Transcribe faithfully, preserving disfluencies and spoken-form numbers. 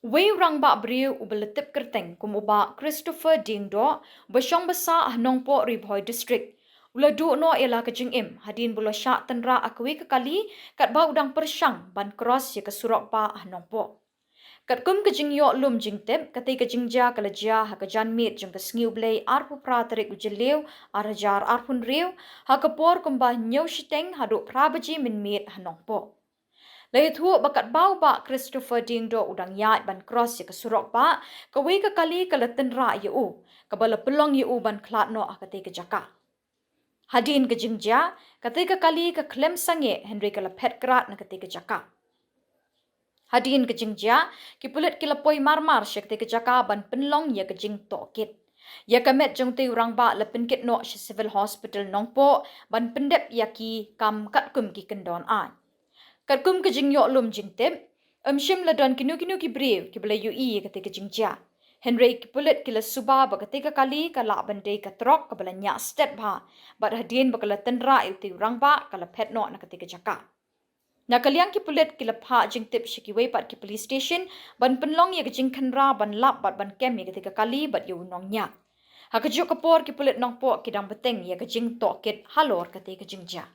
Uwei u rangbah briew uba la tip kyrteng kum u Bah Christopher Diengdoh, uba shong basa ha Nongpoh, Ri Bhoi District, u la duh noh ïa la ka jingim hadien ba u la shah tynrah ha kawei ka kali katba u dang pyrshang ban cross ïa ka surok bah ha Nongpoh. Katkum ka jingïoh lum jingtip, katei ka jingjia ka la jia ha ka janmiet jong ka Sngi U Blei arphew phra tarik u Jylliew ar hajar arphew hynriew, ha ka por kumba hynñiew shiteng haduh phra baje mynmiet ha Nongpoh. La ïathuh ba katba u Bah Christopher Diengdoh u dang ïaid ban cross ïa ka surok bah, kawei ka kali ka la tynrah ïa u, kaba la pynlong ïa u ban khlad noh ha katei ka jaka. Hadien ka jingjia, katei ka kali ka khlem sangeh hynrei ka la phet krad na katei ka jaka. Hadien ka jingjia, ki pulit ki la poi marmar sha katei ka jaka ban pynlong ïa ka jingtohkit. Ïa ka met jong utei u rangbah la pynkit noh sha Civil Hospital Nongpoh ban pyndep ïa ki kam katkum ki kyndon aiñ. Katkum ka jingïoh lum jingtip, ym shym la don kino kino ki briew kiba la ïohi ïa katei ka jingjia. Hynrei ki pulit ki la suba ba katei ka kali ka lah ban dei ka trok kaba la ñiah stet bha, bad hadien ba ka la tynrah ïa utei u rangbah ka la phet noh na katei ka jaka. Na ka liang ki pulit ki la phah jingtip sha kiwei pat ki police station ban pynlong ïa ka jingkhynra ban lap bad ban kem ïa katei ka kali bad ïa u nongñiah. Ha kajuh ka por ki pulit Nongpoh ki dang bteng ïa ka jingtohkit halor katei ka jingjia.